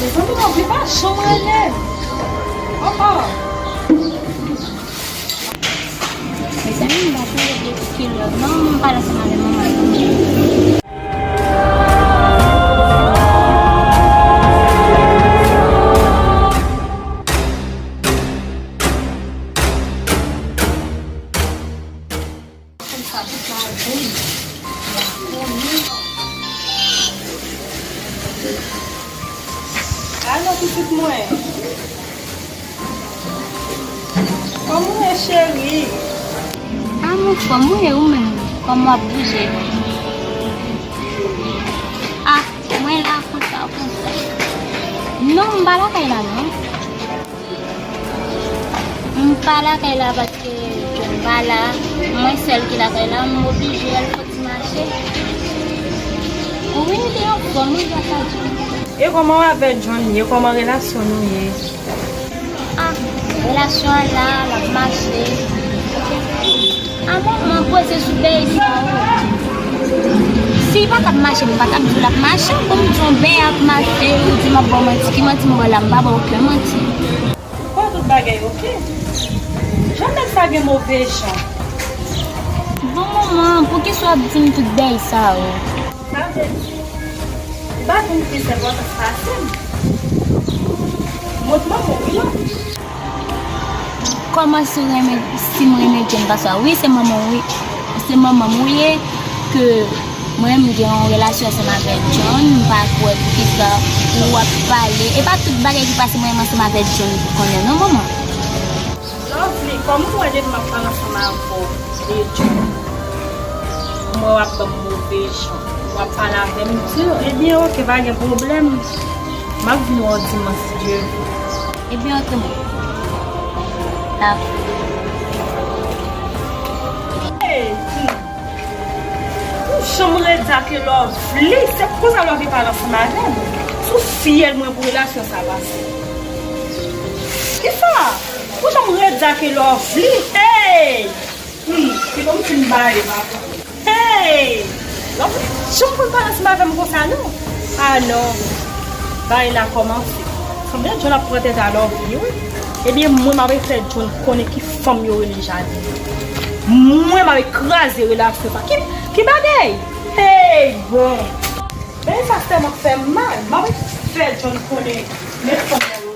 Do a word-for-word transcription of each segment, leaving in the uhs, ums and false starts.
Mezanmi, mwen vle pa janm rele. Oh, oh. Mezanmi, m pa janm rele kilè. Non, m pale ansanm avè manman. Alo, pitit mwen. Kòman w ye, cheri? A, m anfòm, wi, e ou menm? Kòman w ap bouje? A, mwen la konsa, konsa. Non, m pa lakay la, non. M pa lakay la paske John pa la. Mwen sèl ki lakay la, m oblije al fè ti mache. Wi, m te anfòm, wi, gras a John. E kòman w avè John ye? Kòman relasyon nou ye? A, relasyon an la, l ap mache. A, manman, poze sou bèy sa, wi. Si l pa t ap mache, m pa t ap di w l ap mache. Pou m di yon bèy ap mache, ou di m ap ba w manti. Ki manti m ba w la? M pa ba w okenn manti. Ou kwè tout bagay oke? Jan nèg sa gen move jan. Bon, manman, poukisa w ap di m tout bèy sa, wi? Sa vle di, ou pa jwenn plis enpòtans pase m. Mond manman w wi non. Kòman si w renmen, si m renmen John pase w? Wi, se manman w wi. Se manman m ou ye, ke mwen m gen yon relasyon ansanm avèk John, m pa kwè poukisa ou ap pale. E pa tout bagay ki pase mwen menm ansanm avèk John pou konnen non, manman. Lovely, kòman w wè depi m ap pale ansanm avè w de John, m wè w ap ban m move jan, w ap pale avè m di, ebyen, oke, pa gen pwoblèm. M ap vin wè w dimanch, si Dye vle. Ebyen, oke, manman. Dakò. Hey, hmm. Ou janm redi ak Lovely, se konsa Lovely pale ansanm avè m. Sou fyèl mwen pou relasyon sa pase. Kisa? Ou janm redi ak Lovely? Hey! Hmm, se kòmsi m bare papa. Hey! Lovely, janm konn pale ansanm avè m konsa non. Ah non. Bagay la kòmanse. Sanble John ap pran tèt a Lovely wi. Ebyen mwen m ap fè John konnen ki fanm yo rele Janine. Mwen m ap kraze relasyon sa. Ki, ki bagay? Hey, bon. Men sa tèlman fè m mal. M ap fè John konnen men fanm yo rele Janine.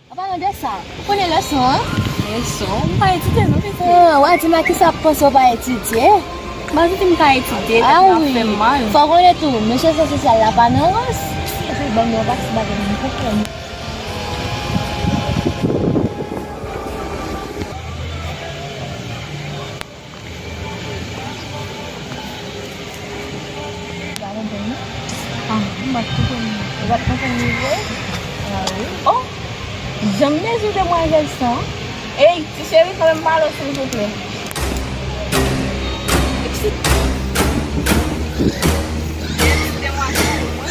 An palan de sa, ou konnen leson an? Leson? M pa etidye non, pitit. Ah, w a di m a kisa w ap panse w pa etidye? M pa di m pa etidye, tèt mwen ap fè m mal. Ah wi. Fò w konnen tou, mesye sèvis sosyal la pa nan rans. Epi ban m yon pase bagay m konprann. Pa konprann non. Ah, m pa t konprann. Ou pa t konprann li vre? Ah wi. Oh! Jan m mezi demwazèl sa. Ey, ti cheri, fè m pale w silvouplè. Ti, ti demwazèl mwen.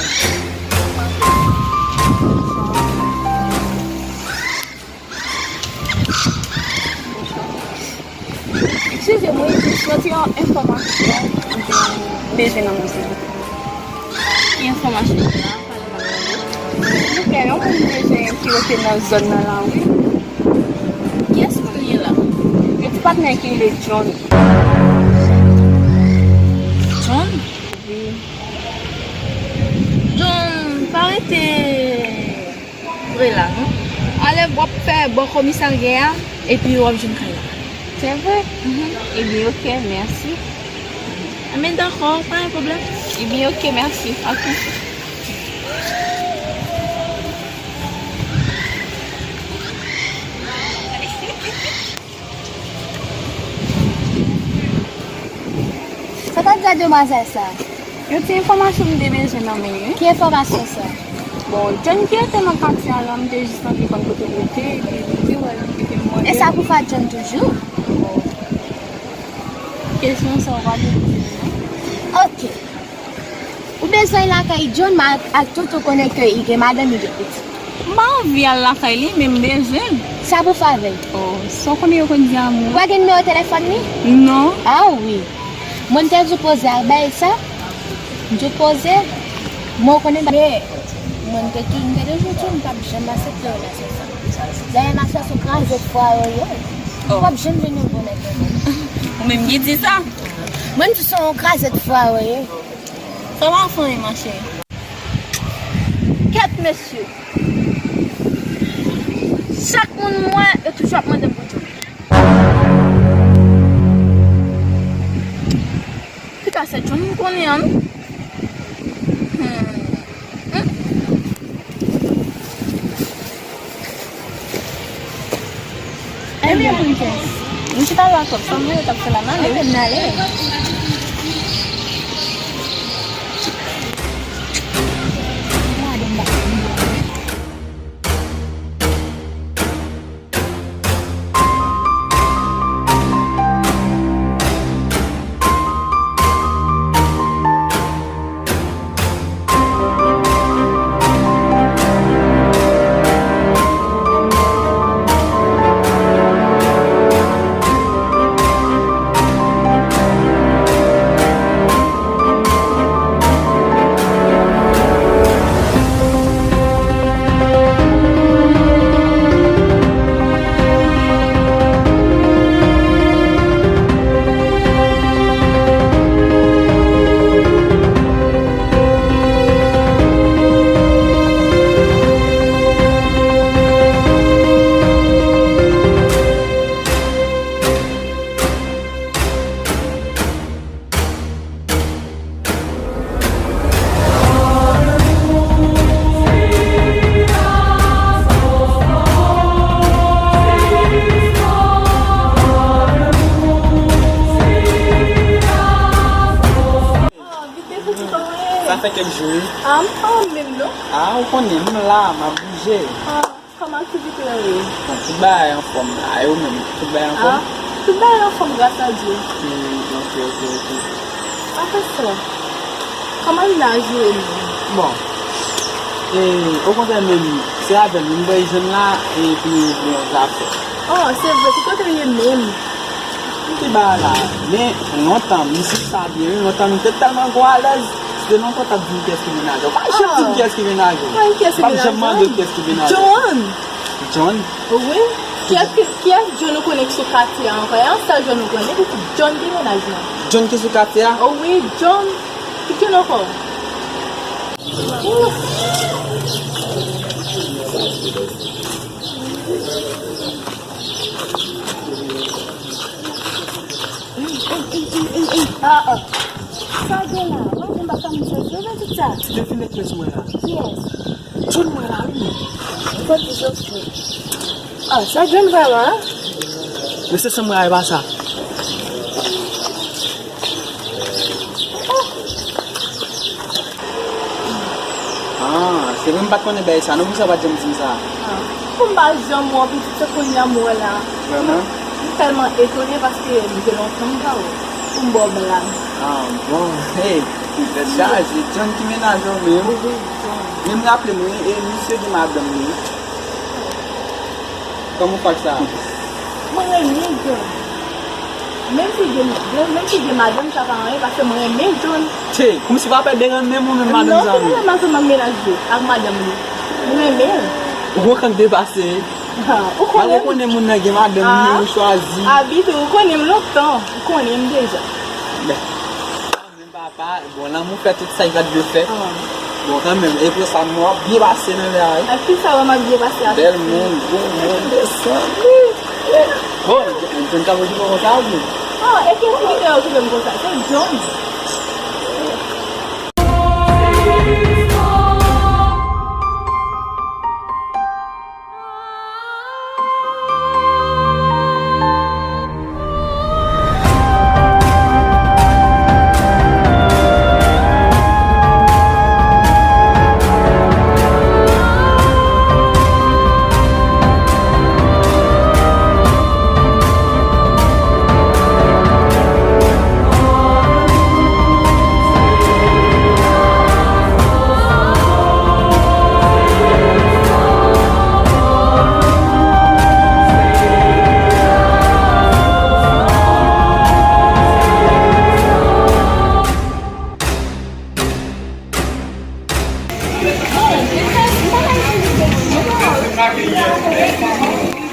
Eskize m wi, jis yon ti enfòmasyon m bezwen nan men w silvouplè. Ki enfòmasyon sa? Silvouplè, yon moun m bezwen ki rete nan zòn nan la wi. Kiyès moun ye la? Yon ti patnè ki rele John. Rive la, non? Anlè, w ap fè bò komisarya a, epi w ap jwenn kay la. Se vre? Mhm. Ebyen, oke, mèsi. Ebyen, dakò, pa gen pwoblèm. Ebyen, oke, mèsi. Oke. Sa w t ap di a demwazèl sa? Yon ti enfòmasyon m te bezwen nan men li. Ki enfòmasyon sa? Bon, John ki rete nan katye a la, m te jis anvi konn kote l rete, epi m te wè l, epi m mande. E sa pou fè John toujou? Bon. Kesyon sa w pa bezwen poze m, non. Oke. Ou bezwen lakay John, ma ak tout ou konnen ke li gen madanm, li gen pitit. M pa anvi al lakay li, men m bezwen l. Sa pou fè avè l? Oh, sa w konnen yo konn di amou. Ou pa gen nimewo telefòn li? Non. Ah wi. Mwen te dwe poze ak bagay sa. M te poze. Mwen konnen bagay. Mwen te tou, m te toujou di w m p ap janm aksepte relasyon sa. Dayè, m ap fè sou krazèt fwa yo ye. Oh. Ou p ap janm jwenn yon bon nèg nan men. Ou menm ki di sa? Mwen m di se yon krazèt fwa yo ye. Sa w ap fè, ma cheri? Kèt mesye. Chak moun m wè, yo toujou ap mande m pou John. Pita se John m konnen an, non? Hmm. Hmm. Ebyen, princess, nou chita la twòp, sa m wè yo t ap fè la, n ale, wi. N ale. Sa fè kèk jou, wi. Ah, m pa menm non. Ah, ou konnen, m la, m ap bouje. Ah. Kòman aktivite yo ye? Bon, tout bagay anfòm la. E ou menm, tout bagay anfòm? Ah, tout bagay anfòm, gras a Dye. Hmm, ok, ok, ok. Apre sa, kòman mennaj ou ye menm? Bon, e, okontrè menm, se avè l m bay jwenn la, e pou nou regle yon zafè. Oh, se vre, ki kote l ye menm? M te ba la, men lontan, m swiv sa byen, wi, lontan nou te tèlman gwo alèz, se te lontan w t ap di m kiyès ki mennaj ou. Ou pa janm di m kiyès ki mennaj ou. Ou pa janm mande w kiyès ki mennaj ou. John. John? Wi. Kiyès ki, kiyès John ou konnen ki sou katye a ankò? E yon sèl John ou konnen, se John ki mennaj mwen. John ki sou katye a? Wi, John. Ki John ankò? Ey, ey, ey, ey, ey, ey, ah, ah. Sa gen la? Mwen, mwen pa ka misye sou tout sa. Defile kiyès mwen la? Kiyès? John mwen la, wi. Ou pa di John frè. Ah, sa John vrèman, hein? Men se san mwen a, e pa sa. Ah, se vre m pa t konnen bagay sa, non, poukisa w pa t janm di m sa? Ah, pou m pa janm wè w, pitit, se kounye a m wè la. Vrèman? M tèlman etone paske m gen lontan m pa wè w. Pou m ba w blag. Ah, bon, hey, tèt chaje, John ki mennaj ou menm? Wi, John. Men m raple m, wi, e misye gen madanm li. Kòman w fè ak sa? Mwen renmen John. Menm si gen, menm si gen madanm, sa pa anyen, paske mwen renmen John. Che, kòmsi w pa pè de renmen m ou menm madanm sa menm? Non, se pa renmen sèlman mennaj li ak madanm li. Mwen renmen l. Ou gon kran k depase. Ha, ou konnen. Malgre w konnen moun nan gen madanm li, ou chwazi. Abitye, ou konnen m lontan. Ou konnen m deja. Men. Menm papa, bon, lanmou fè tout sa li pa t dwe fè. Ah. Bon, kanmenm, e pou sa, m wè w ap byen pase nan lari. Ak ki sa w wè m ap byen pase avèk li? Bèl moun, gwo moun, desann. Bon, m jwenn kap okipe w konsa, wi. Oh, e ki moun ki te okipe m konsa? Se John.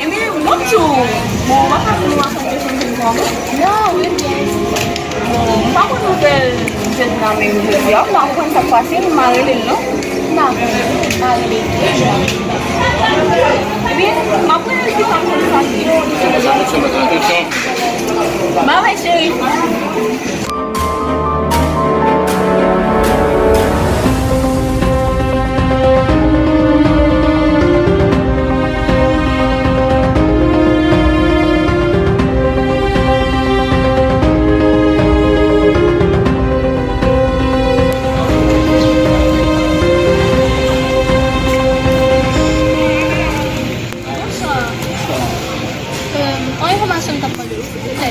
Ebyen, bonjou. Bon, w pa ka fè nou akonte chanjman, non? Non, wi, byen. Bon, m pa konn nouvèl jèn nan menm jodi a. M pa konprann sa k pase, m a rele l, non? M pa konn, m a rele l. Ebyen, m ap rele l pita konn sa ki. Babay, cheri. Bonswa. Em, yon enfòmasyon m t ap mande w, silvouplè.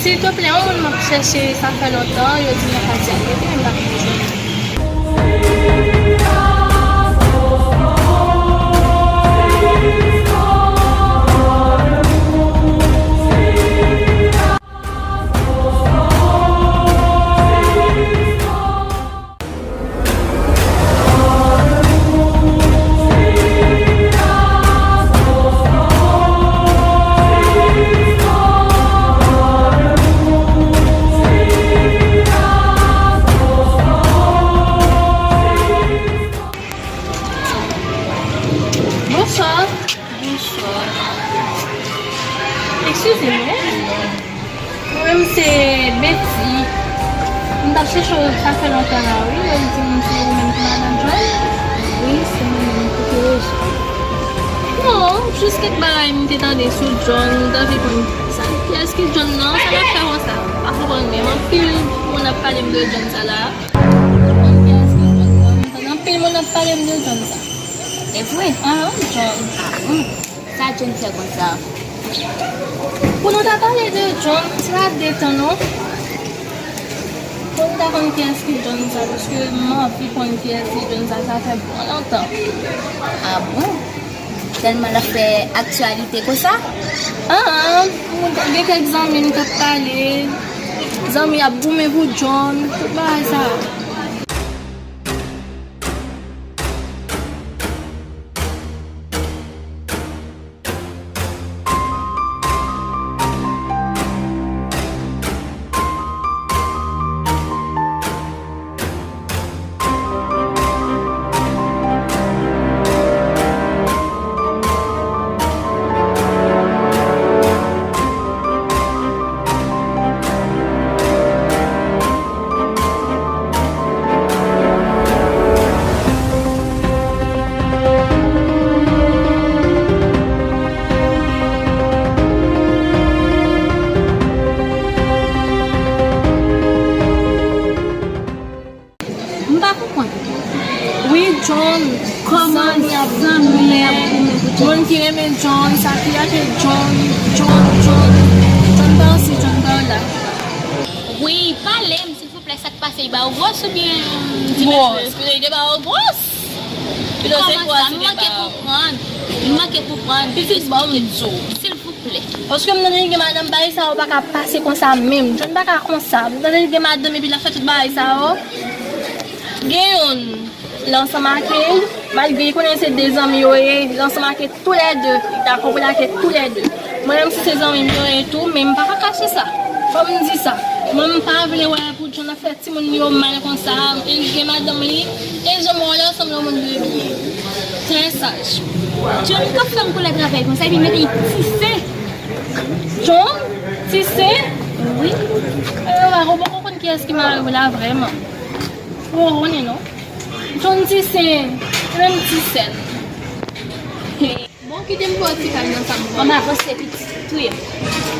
Silvouplè, yon moun m ap chèche, sa fè lontan, yo di m nan Kadyal, men m pa konn jwenn li. Bonswa. Bonswa. Eskize m, wi. Mwen menm se Betty. M t ap chèche w, sa fè lontan la, wi. Yo di m se ou menm ki madanm John? Wi, se mwen menm. Kote Rozo? Non, jis kèk bagay m te tande sou John, m t anvi konn sa, kiyès ki John nan, sa l ap fè konsa? M pa konprann menm. Anpil moun ap pale m de John sa la. M pa konn kiyès ki John nan. M tande anpil moun ap pale m de John sa. E vre? Ahn, John. Ah bon? Sa John fè konsa? Pou nou ta pale de John, se pa detan non. Pou nou ta konn kiyès ki John sa, paske m anvi konn kiyès ki John sa, sa fè bon lontan. Ah bon? Sèlman l ap fè aktyalite konsa? Ahn, gen kèk zanmi m k ap pale, zanmi ap goumen pou John, tout bagay sa. M pa konprann. Wi, John. Kòman zanmi ap zanmi ap goumen pou John? Moun ki renmen John, sa ki ake John, John, John. John pa ansi, John pa la. Wi, pale m, silvouplè, sa k pase? Li ba w gwòs oubyen di gwòs? Pito li te ba w gwòs. Pito se gwòs li te ba w. Kòman sa? M manke konprann. M manke konprann. Pitit, ba w m di w. Silvouplè. Paske m tande gen madanm bagay sa yo pa ka pase konsa menm. John pa ka konsa. M tande gen madanm epi l ap fè tout bagay sa yo. Gen youn, l ansanm ake l, malgre li konnen se de zanmi yo ye, l ansanm ake toulède. Li dakò pou l ake toulède. Mwen menm si se zanmi m yo ye tou, men m pa ka kache sa. Fò m di sa. Mwen, m pa vle wè pou John ap fè timoun li yo mal konsa, e l gen madanm li, e jan m wè l la, sanble yon moun de byen. Trè saj. John k ap fè m koule atravè l konsa, epi mete l ti sen. John? Ti sen? Wi. E, w pa konn kiyès ki mari w la vrèman. Ou konnen non. John ti sen, menm ti sèn. Bon, kite m pran ti kay nan sa m pran. Ann avanse pitit, touye m.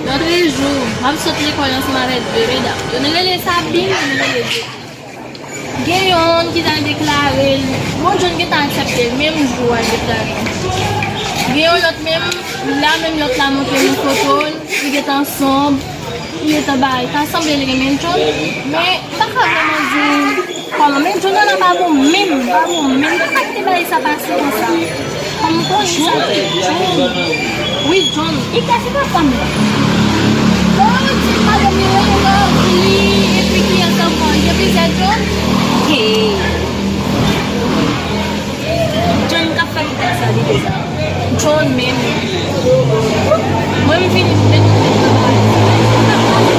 Lòtrejou, m ap sot lekòl ansanm avèk de medam. Youn rele Sabine, youn rele Jeki. Gen yonn ki t al deklare l. Bon, John gentan aksepte l menm jou al deklare l. Gen yon lòt menm, la menm lòt la montre nou foto l, li gentan sonb, li gentan bay. Ta sanble l renmen John, men m pa ka vrèman di kòman, men John nan pa bon menm, pa bon menm. Kisa ki te bay sa pase konsa? Kòm konnen sa te John. Wi, John. E kiyès ki papa m nan? Bon, ti madanm li rele Lovely, epi kiyès ankò? Gen plizyè John? Hey. John k ap fè m pè sa, li te sa. John menm. Mwen, m vin met tèt nan bagay.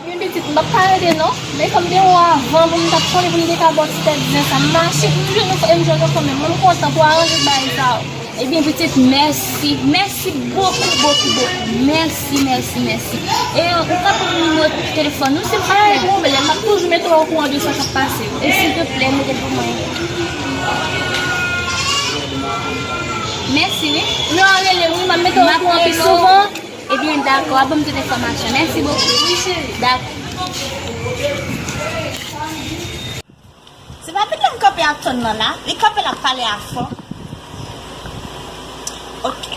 Men pitit, m p ap ka rete non. Men fò m te wè w avan pou m t ap konnen pou m te ka ba w ti tèt zen sa. M mache pou m jwenn ou, e m jwenn ou kanmenm. Mwen, m kontan pou w aranje bagay sa yo. Ebyen, pitit, mèsi. Mèsi bokou, bokou, bokou. Mèsi, mèsi, mèsi. E ou ka ban m nimewo telefòn ou, silvouplè? Pa gen pwoblèm, m ap toujou mete w okouran de sa k ap pase. E silvouplè, mete l pou mwen. Mèsi, wi. Non, rele m, wi, m ap mete w okouran pi souvan. Ebyen, dakò, ap ban m tout enfòmasyon. Mèsi bokou. Wi, cheri. Dakò. Se pa pitit m kanpe ap tann nan la. Li kanpe l ap pale a fon. Ok.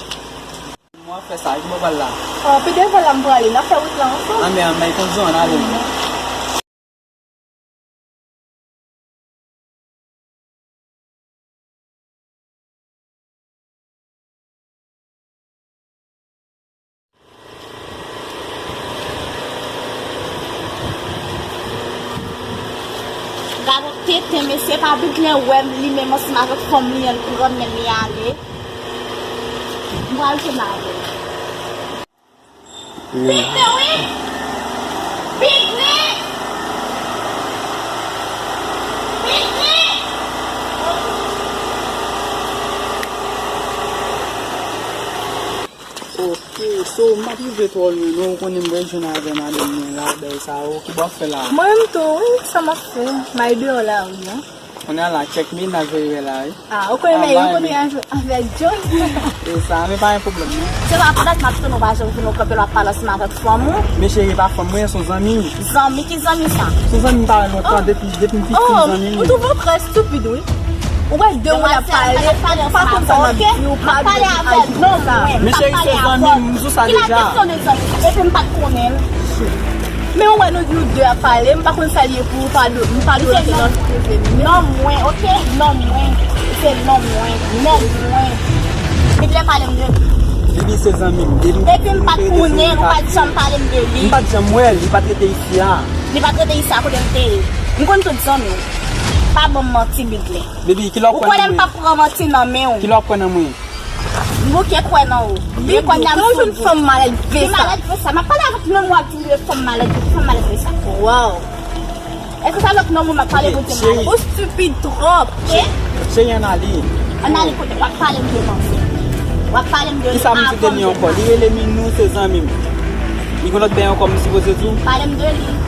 Mwen ap fè sa, ki bò pral la? Oh, pi devan la m prale. N ap fè wout la ansanm. Anmè, anmè, kondisyon an ale. Gade yon tenten, mesye, pa bit lè wè m li menm ansanm avèk fanm li an, l pran men li ale. M pral tounen avè l. Pitit mwen wi! Pitit mwen! Pitit mwen! Ok, so m pa t rive twò lwen non, ou konnen m bezwen jwenn avè madanm mwen la, bagay sa yo, ki bò w ap fè la? Mwen menm tou wi, sa m ap fè? M al deyò lari a. Kounye a la, chèk mennaj ou ye la, wi. Ah, ou konnen mwen renkontre avèk John. E sa, men pa gen pwoblèm, non. Se pa pou dat m ap tann ou pa janm vin, ou kanpe l w ap pale ansanm avèk fanm ou. Men cheri, e pa fanm mwen, se yon zanmi m. Zanmi? Ki zanmi sa? Se yon zanmi m pa wè lontan, depi, depi m piti, zanmi m. Ou twouve w trè estipid, wi. Ou wè de moun ap pale, ou pa konn sa n ap di, ou pa dwe vin aji konsa. Men cheri, se zanmi m, m di w sa deja. Ki la kesyon de zanmi? Epi m pa t konnen l. Men ou wè nou, nou de ap pale, m pa konn sa l ye pou ou, pa dwe, m pa dwe rantre nan sitiyasyon. Nonm mwen, ok? Nonm mwen. Se nonm mwen. Nonm mwen. Bit lè pale m de li. Bibi se zanmi m. Depi m pa t konnen l, ou pa t janm pale m de li. M pa t janm wè l, li pa t rete isi a. Li pa t rete isi a, kote l te ye? M konn tout zanmi w. Pa ban m manti, Bit lè. Bibi, kilè w kwè nan mwen? Ou konnen m p ap pran manti nan men w. Kilè w kwè nan mwen? M bouke kwè nan ou. Wi, kounye a m sou ou. Kòman w jwenn fanm malelve sa? Ki malelve sa? M ap pale avèk nonm ou ap di m de fanm malelve, fanm malelve sa. Waw. Èske se avèk nonm ou m ap pale pou di m malelve? Ou estipid twòp. Cheri, ann ale. Ann ale kote? W ap pale m de manzè. W ap pale m de li avan m jwenn. Kisa m di de li ankò? Li rele Minou, se zanmi m. Li gen lòt bèy ankò m sipoze di w? Pale m de li.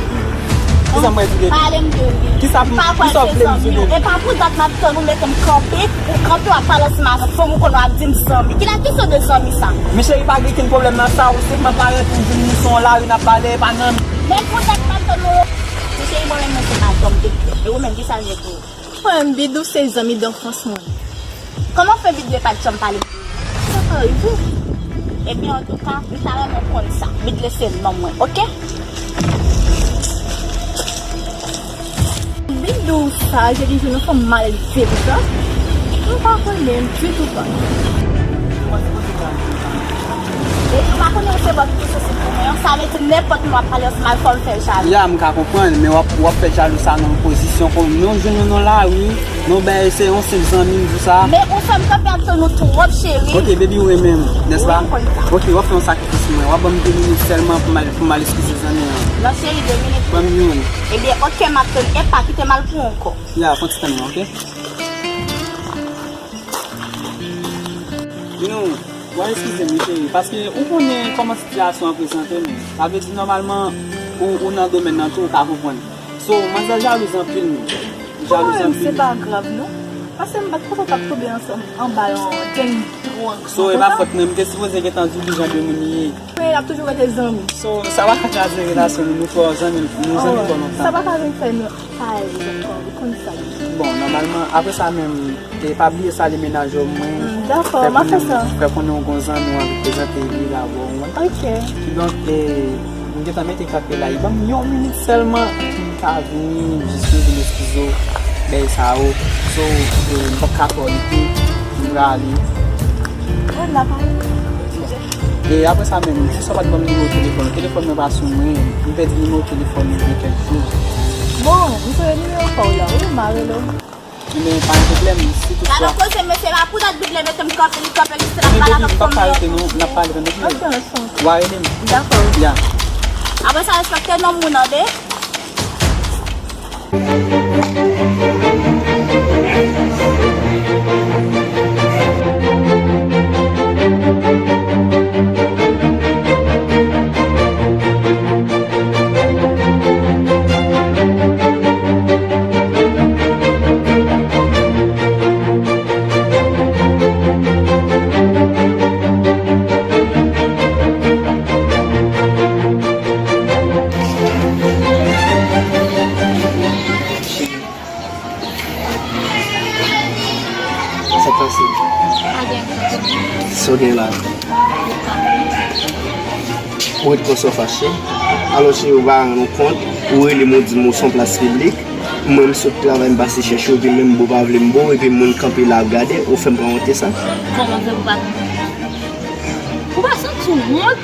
Kisa m pral di de li? Pale m de li. Kisa m, kisa w vle m di de li? E pa pou dat m ap tann ou mete m kanpe, ou kanpe w ap pale ansanm avèk fanm ou konnen w ap di m zanmi. Ki la kesyon de zanmi sa? Men cheri, pa gen okenn pwoblèm nan sa, ou senpman parèt, ou vin nou sou yon lari n ap pale, e pa nan. Men pou dat m ap tann ou. Men cheri, mwen menm mwen se madanm Bidou. E ou menm, kisa l ye pou ou? Mwen menm Bidou se zanmi danfans mwen. Kòman fè Bidou pa t janm pale m de li? Sa pa rive. Ebyen, antouka, m ta renmen konn sa. Bidou se nonm mwen, oke? Bidou sa, je di, jwenn yon fanm malelve konsa. M pa konnen ditou pa. E ou pa konnen se bòt ki sou sou mwen. Sa vle di nenpòt moun w ap pale ansanm avè l fò l fè jalou. Ya, m ka konprann, men w ap, w ap fè jalou sa nan yon pozisyon kon nou jwenn nou nan lari, nou bay se yon senp zanmi m di w sa. Men ou fè m kanpe ap tann ou twòp, cheri. Ok, baby, ou renmen m, nèspa? Wi, m konn sa. Ok, w ap fè yon sakrifis pou mwen. W ap ban m de minit sèlman pou m al, pou m al eskize zanmi an. Nan seri de minit. Ban m yon. Ebyen, oke, m ap tann. Epa, kite m al pran ankò. Ya, fon ti tann mwen, oke? Binou, w a eskize m, wi, cheri, paske ou konnen kòman sitiyasyon an prezante, men. Sa vle di, nòmalman, ou, ou nan domèn nan tou, ou ka konprann. So, manzè jalouz anpil, men. Jalouz anpil. Se pa grav, non. Paske m pa t panse w t ap tonbe ansanm anba yon gang twò ansanm. So, e pa fòt mwen, m te sipoze gentan di w ki jan de moun li ye. Men, y ap toujou rete zanmi. So, sa pa ka kraze relasyon nou, nou twò zanmi, nou zanmi twò lontan. Sa pa ka vin fè nou pa alèz ankò, ou konn sa. Bon, nòmalman, apre sa menm, e pa bliye salye mennaj ou mwen. Mm, dakò, m ap fè sa. Fè konnen w gon zanmi w anvi prezante li la, bon, ou konprann? Oke. Kidonk, e, m gentan mete kanpe la. Ban m yon minit sèlman pou m ka vini, jis pou vin eskize w, bagay sa yo. So, e, m p ap ka fè w rete, m prale. Bon, n ap ale. E apre sa menm, jis ou pa t ban m nimewo telefòn ou. Telefòn mwen pa sou mwen. M pèdi nimewo telefòn mwen gen kèk jou. Bon, m sove nimewo pa w la, wi, m a rele w. Men pa gen pwoblèm, si toutfwa. Gade yon koze, mesye, m a pou dat bit le mete m kanpe, li kanpe, li se la pale avèk fanmi an. N ap pale, tande. Ok, ok. W a rele m. Dakò. Ya. Apre sa, respekte non moun an, de. Sa k pase? Pa gen anyen. Sa w gen la? Ou ret konsa w fache? Alò cheri, ou pa rann ou kont, ou rele m, ou di m ou se yon plas piblik. Mwen, m sot travay, m pase chèche w, epi menm bo pa vle m bo, epi moun kanpe la ap gade, ou fè m pran wont sa? Kòman fè pou pa pran wont? Ou pa santi w wont?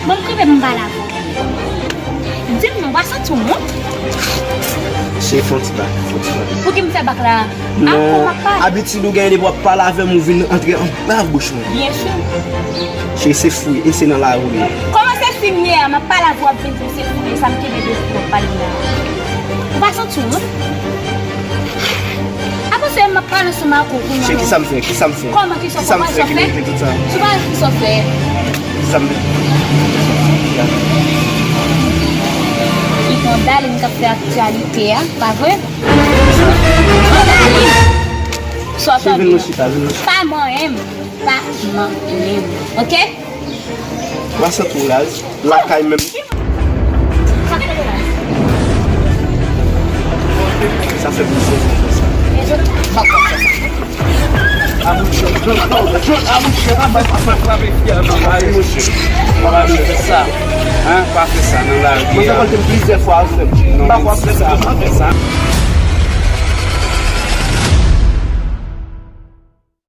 Bon, m kanpe m pale avè w. Di m non, w pa santi w wont? Cheri, fè yon ti bak, fè yon ti bak. Pouki m fè bak la? Non, abitid ou genyen depi w ap pale avè m, ou vin antre anba bouch mwen. Byen si. Cheri, se fou, e se nan lari w ye. Kòman se fi m ye a, m ap pale avè w, w ap vin di m se fou m ye, sa m kenbe de fou w ap pale la? Ou pa santi w wont? Apre se m ap pale ansanm ak ou kounye a. Cheri, kisa m fè? Kisa m fè? Kòman kisa w fè? Kisa m fè ki merite tout sa? Sou pa kisa w fè. Kisa m fè? Li konn Darline k ap fè aktyalite a, pa vre? Sa w tande? Vin nou chita, vin nou chita. Pa manyen m, pa manyen m, oke? Ou pa santi w raz? Lakay menm. Sa fè plis sens pou fè sa. A mouche, John, John, a mouche, a bay pa frape fyè nan lari, mouche. Pa fè sa. Hein, pa fè sa nan lari a. Mwen fè plizyè fwa, frè m. Non, pa fè sa, pa fè sa.